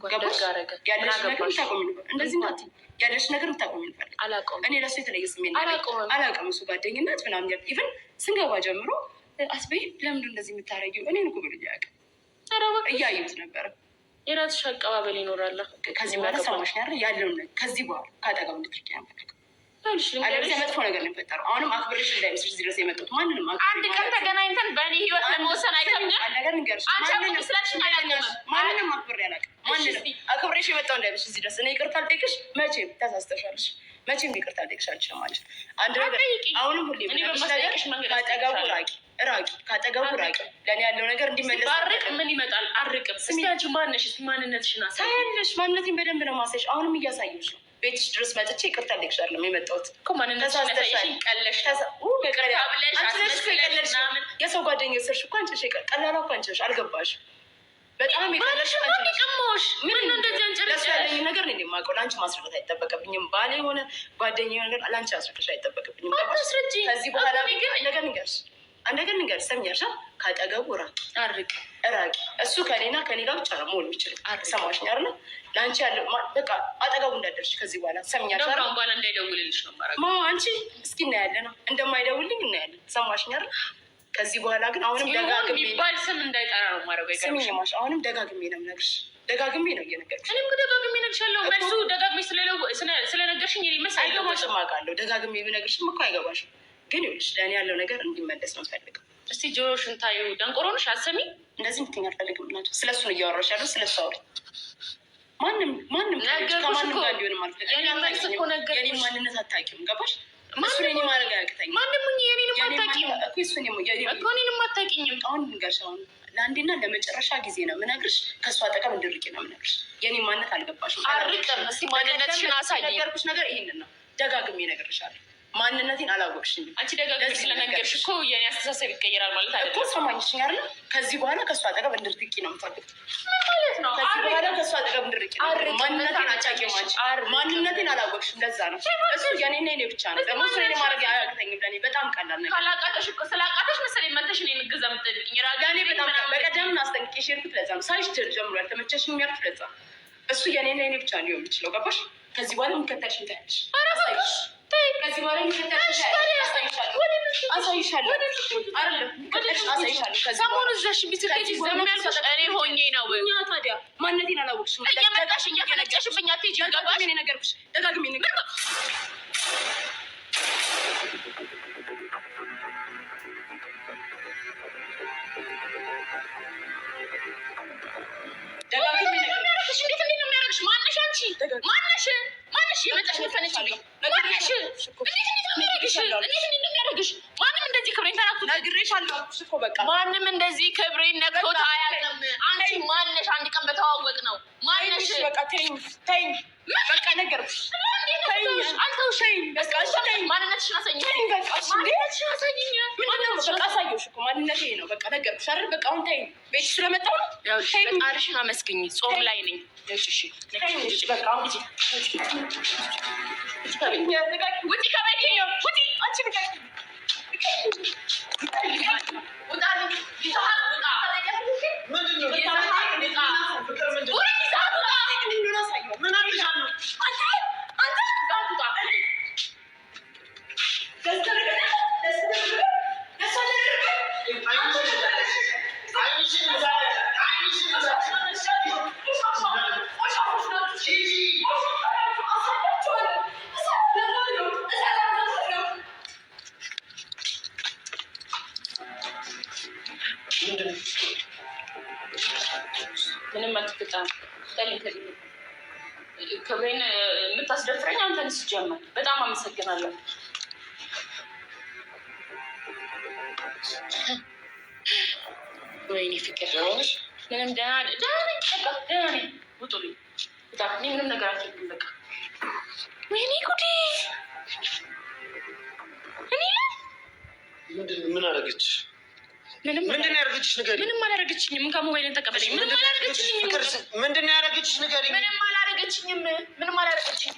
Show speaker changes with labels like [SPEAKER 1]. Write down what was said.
[SPEAKER 1] እንኳን
[SPEAKER 2] ገባሽ?
[SPEAKER 1] ደግ አደረገ። ምን
[SPEAKER 2] ያለሽ ነገር
[SPEAKER 1] አገባሽ?
[SPEAKER 2] እንድታቆሚ ነው፣ እንደዚህ እንዳትዪ። ያለሽ ነገር እንድታቆሚ ነው የምፈልገው።
[SPEAKER 1] አላውቀውም።
[SPEAKER 2] እኔ ለሱ የተለየ ስሜት ነው ያለኝ።
[SPEAKER 1] አላውቀውም።
[SPEAKER 2] አላውቅም። እሱ ጓደኝነት ምናምን even ስንገባ ጀምሮ አስበይ ለምንድን እንደዚህ የምታደርጊው እኔን እኮ ብሎኝ አያውቅም።
[SPEAKER 1] ኧረ እባክሽ።
[SPEAKER 2] እያየሁት ነበረ።
[SPEAKER 1] የራስሽ አቀባበል ይኖራል።
[SPEAKER 2] ከዚህ በኋላ ሰማሽ ያለ ያለውን ነገር ከዚህ በኋላ ከአጠገቡ እንድትርቂ ነው የምፈልገው።
[SPEAKER 1] ይኸውልሽ
[SPEAKER 2] አለበለዚያ
[SPEAKER 1] ልንገርሽ፣
[SPEAKER 2] መጥፎ ነገር ነው የሚፈጠረው። አሁንም አክብሬሽ እንዳይመስልሽ እዚህ ድረስ የመጣሁት ማንንም አክብሬ
[SPEAKER 1] አንድ ቀን
[SPEAKER 2] ማለት
[SPEAKER 1] ተገናኝተን በእኔ ህይወት ለመወሰን አይከብድም።
[SPEAKER 2] አንድ ነገር ልንገርሽ፣
[SPEAKER 1] አንቺ አቁሚ
[SPEAKER 2] ማንንም
[SPEAKER 1] ስላልሽኝ አላቆምም።
[SPEAKER 2] ማንንም አክብሬ አላውቅም። ማንንም
[SPEAKER 1] እስቲ።
[SPEAKER 2] አክብሬሽ የመጣሁ እንዳይመስልሽ እዚህ ድረስ። እኔ ይቅርታ አልጠይቅሽ መቼም፣ ተሳስተሻልሽ። መቼም ይቅርታ አልጠይቅሽ አልችልም ማለት ነው። አንድ ነገር
[SPEAKER 1] አትጠይቂኝ።
[SPEAKER 2] አሁንም ሁሌ
[SPEAKER 1] እኔ
[SPEAKER 2] የምነግርሽ ነገር
[SPEAKER 1] በማስጠይቅሽ መንገድ
[SPEAKER 2] ካጠገቡ
[SPEAKER 1] አስጠይቅሻለሁ።
[SPEAKER 2] ራቂ፣ ራቂ፣ ካጠገቡ ራቂ። ለእኔ ያለው ነገር እንዲመለስ
[SPEAKER 1] ባርቅ ምን ይመጣል? አርቅም። እስቲ አንቺ ማነሽ? እስቲ ማንነትሽን አሳይ።
[SPEAKER 2] ታያለሽ። ማንነቴን በደንብ ነው ማሳይሽ። አሁንም እያሳየሁሽ ነው። ቤትሽ ድረስ መጥቼ ይቅርታ ልጠይቅሽ አይደለም የመጣሁት።
[SPEAKER 1] እኮ ማንነትሽን ያሳየሽኝ ቀለሽ ነው።
[SPEAKER 2] ይቅርታ
[SPEAKER 1] ብለሽ
[SPEAKER 2] አንቺ ነሽ እኮ
[SPEAKER 1] አስመስለሽ
[SPEAKER 2] የቀለልሽው።
[SPEAKER 1] ምናምን።
[SPEAKER 2] የሰው ጓደኛ የሰርሽ እኮ አንቺ ነሽ። ቀላሏ እኮ አንቺ ነሽ። አልገባሽም። በጣም የቀለልሽ አንቺ
[SPEAKER 1] ማን
[SPEAKER 2] ነሽ።
[SPEAKER 1] የቀማሁሽ? ምን ነው እንደዚህ አንጨርጨረሽ?
[SPEAKER 2] ለእሱ ያለኝ ነገር እኔ የማውቀው ለአንቺ ማስረዳት አይጠበቅብኝም። ባሌ የሆነ ጓደኛ የሆነ ነገር ለአንቺ ማስረዳት አይጠበቅብኝም። ገባሽ?
[SPEAKER 1] አታስረጂኝ።
[SPEAKER 2] ከዚህ በኋላ
[SPEAKER 1] እኮ እኔ ግን
[SPEAKER 2] አንድ ነገር ልንገርሽ፣ አንድ ነገር ልንገርሽ፣ ሰምኛለሽ? ካጠገቡ ራቂ፣
[SPEAKER 1] አርቅ።
[SPEAKER 2] ራቂ። እሱ ከኔና ከኔ ጋር ብቻ ነው መሆን የሚችለው።
[SPEAKER 1] አርቅ።
[SPEAKER 2] ሰማሽኝ አይደለ? ለአንቺ ያለው በቃ አጠገቡ እንዳትደርሺ ከዚህ በኋላ ሰምኛለሽ
[SPEAKER 1] እንደውም
[SPEAKER 2] አይደል?
[SPEAKER 1] ከአሁን በኋላ እንዳይደውልልሽ ነው የማደርገው።
[SPEAKER 2] ማ አንቺ እስኪ እናያለን ነው፣ እንደማይደውልኝ እናያለን። ሰማሽኝ አይደል? ከዚህ በኋላ ግን አሁንም
[SPEAKER 1] ይሁን
[SPEAKER 2] ደጋግሜ
[SPEAKER 1] የሚባል ስም እንዳይጠራ ነው የማደርገው።
[SPEAKER 2] ስሚኝ
[SPEAKER 1] ይገርምሻል።
[SPEAKER 2] ማሽ፣ አሁንም ደጋግሜ ነው የምነግርሽ። ደጋግሜ ነው እየነገርኩሽ።
[SPEAKER 1] እኔም እኮ ደጋግሜ እነግርሻለሁ። መልሱ ደጋግሜ ስለነገርሽኝ የኔ መልስ አይገባሽም።
[SPEAKER 2] አይገባሽም፣ አውቃለሁ። ደጋግሜ ብነግርሽም እኮ አይገባሽም። ግን ይኸውልሽ ለእኔ ያለው ነገር እንዲመለስ ነው የምፈልገው።
[SPEAKER 1] እስቲ ጆሮሽን ታዩ። ደንቆሮ ነሽ፣ አትሰሚም?
[SPEAKER 2] እንደዚህ እንድትይኝ አልፈልግም። እናቱ ስለ እሱ ነው እያወራሽ ያለው። ስለ እሱ አውሪ። ማንም ማንም
[SPEAKER 1] ነገርኩሽ
[SPEAKER 2] ከማንም
[SPEAKER 1] እኮ።
[SPEAKER 2] ጋር እንዲሆንም አልፈልግም።
[SPEAKER 1] የኔን መልስ እኮ ነገርኩሽ።
[SPEAKER 2] የኔን ማንነት አታውቂውም። ገባሽ?
[SPEAKER 1] ማንም
[SPEAKER 2] እሱን የኔ ማድረግ አያቅተኝም።
[SPEAKER 1] ማንም ሁኚ የኔንም
[SPEAKER 2] የኔን
[SPEAKER 1] አታውቂም
[SPEAKER 2] ማንነት እኮ እሱን የኔ
[SPEAKER 1] እኮ እኔንም አታውቂኝም።
[SPEAKER 2] አሁን ልንገርሽ፣ አሁን ለአንዴና ለመጨረሻ ጊዜ ነው የምነግርሽ። ከእሱ አጠገብ እንድርቂ ነው የምነግርሽ። የኔ ማንነት አልገባሽም።
[SPEAKER 1] አርቅም። እስቲ ማንነትሽን አሳይኝ።
[SPEAKER 2] ነገርኩሽ ነገር ይሄንን ነው። ደጋግሜ እነግርሻለሁ። ማንነቴን አላወቅሽኝም።
[SPEAKER 1] አንቺ ደጋግመሽ
[SPEAKER 2] ለዚህ
[SPEAKER 1] ስለነገርሽ እኮ የኔ አስተሳሰብ ይቀየራል ማለት
[SPEAKER 2] እኮ
[SPEAKER 1] አይደለም።
[SPEAKER 2] ሰማኝሽኝ አይደለ? ከዚህ በኋላ ከእሱ አጠገብ እንድርቂ ነው የምፈልገው።
[SPEAKER 1] ምን ማለት ነው?
[SPEAKER 2] ከዚህ በኋላ ከእሱ አጠገብ እንድርቂ ነው።
[SPEAKER 1] አርቅም።
[SPEAKER 2] ማንነቴን አታውቂውም አንቺ።
[SPEAKER 1] አርቅም።
[SPEAKER 2] ማንነቴን አላወቅሽም። ለዛ ነው እሱ የኔና የኔ ብቻ ነው። ደግሞ እሱ የኔ ማድረግ አያቅተኝም። ለእኔ በጣም ቀላል ነገር
[SPEAKER 1] ካላቃተሽ እኮ ስላቃተሽ መሰለኝ መተሽ እኔን እገዛ የምትጠይቂኝ። ራቅ
[SPEAKER 2] ለእኔ በጣም በቀደም አስጠንቅቄሽ የሄድኩት ለዛ ነው። ሳይሽ ጀምሮ ያልተመቸሽም ያልኩት ለዛ ነው። እሱ የኔና የኔ ብቻ ሊሆን የሚችለው ገባሽ? ከዚህ በኋላ የሚከተልሽን ታያለሽ።
[SPEAKER 1] እባክሽ ተይ።
[SPEAKER 2] ከዚህ በኋላ የሚከተልሽን ታያለሽ። አሳይሻለሁ፣ አሳይሻለሁ። አይደለም የሚከተልሽን አሳይሻለሁ። ከዚህ በኋላ
[SPEAKER 1] ሰሞኑን እዛሽ ቢስትሄጂ ዝም ያልኩሽ እኔ ሆኜ ነው።
[SPEAKER 2] እኛ ታዲያ ማንነቴን አላወቅሽም።
[SPEAKER 1] እየመጣሽ እየፈነጨሽብኝ አትሄጂም። ገባሽ?
[SPEAKER 2] ደጋግሜ ነው የነገርኩሽ። ደጋግሜ ነው የነገርኩሽ። ደጋግሜ ነው
[SPEAKER 1] የሚያደርግሽ እንዴት እንዴት ነው የሚያደርግሽ? ማነሽ አንቺ? ማነሽ? ማነሽ? የመጣሽ የምትፈነጭብኝ ማነሽ? እንዴት እንዴት ነው የሚያደርግሽ? እንዴት እንዴት ነው የሚያደርግሽ? ማንም እንደዚህ ክብሬን ተናክቶ
[SPEAKER 2] ነግሬሻለሁ አልኩሽ እኮ በቃ።
[SPEAKER 1] ማንም እንደዚህ ክብሬን ነክቶት አያውቅም። አንቺ ማነሽ? አንድ ቀን በተዋወቅ ነው ማነሽ?
[SPEAKER 2] በቃ ተይኝ፣ ተይኝ፣ በቃ ነገርኩሽ።
[SPEAKER 1] አልተውሽም።
[SPEAKER 2] በቃ እሺ ተይኝ፣
[SPEAKER 1] ማንነትሽን አሳይኝ።
[SPEAKER 2] ተይኝ፣ በቃ እሺ። እንዴ
[SPEAKER 1] ማንነትሽን አሳይኝ።
[SPEAKER 2] ምንድን ነው? በቃ አሳየሁሽ እኮ ማንነቴ ነው። በቃ ነገርኩሽ አይደል? በቃ አሁን ተይኝ። ቤትሽ ስለመጣሁ ነው። ተይኝ፣
[SPEAKER 1] ፈጣሪሽን አመስግኝ። ጾም ላይ ነኝ። እሺ፣ እሺ።
[SPEAKER 2] ተይኝ፣ እሺ፣ በቃ አሁን
[SPEAKER 1] ውጪ ከቤቴ ውጪ።
[SPEAKER 2] አንቺ ልቀቂ።
[SPEAKER 1] ውጣልኝ። ይዘሃት ውጣ።
[SPEAKER 3] ምንድን ነው?
[SPEAKER 1] ይዘሃት ውጣ።
[SPEAKER 3] ፍቅር ምንድን ነው?
[SPEAKER 1] ውረድ፣ ይዘሃት ውጣ።
[SPEAKER 3] ምን አድርሻለሁ?
[SPEAKER 1] ይዘሃት ውጣ።
[SPEAKER 3] ዓይንሽን ልዛለች፣ ዓይንሽን ልዛለች። ሂጂ። ምንድን ነው?
[SPEAKER 1] ምንም አትፈጣም። ክብሬን የምታስደፍረኝ አንተን ሲጀመር በጣም አመሰግናለሁ። ወይኔ ፍቅር
[SPEAKER 3] ደህና ነሽ?
[SPEAKER 1] ምንም ደህና ደህና ነኝ። በቃ ደህና ነኝ። ውጡልኝ። ውጣ። እኔ ምንም ነገር አልፈልግም። በቃ ወይኔ ጉዴ! እኔ ላይ
[SPEAKER 3] ምንድን ምን አደረገች?
[SPEAKER 1] ምንም
[SPEAKER 3] ምንድን ነው ያደረገችሽ? ንገሪኝ።
[SPEAKER 1] ምንም አላደረገችኝም። እንካ ሞባይልን ተቀበለኝ። ምንም
[SPEAKER 3] ምንድን ነው ያደረገችሽ?
[SPEAKER 1] አላደረገችኝም።
[SPEAKER 3] ፍቅር ምንድን ነው ያደረገችሽ? ንገሪኝ።
[SPEAKER 1] ምንም አላደረገችኝም። ምንም አላደረገችኝም።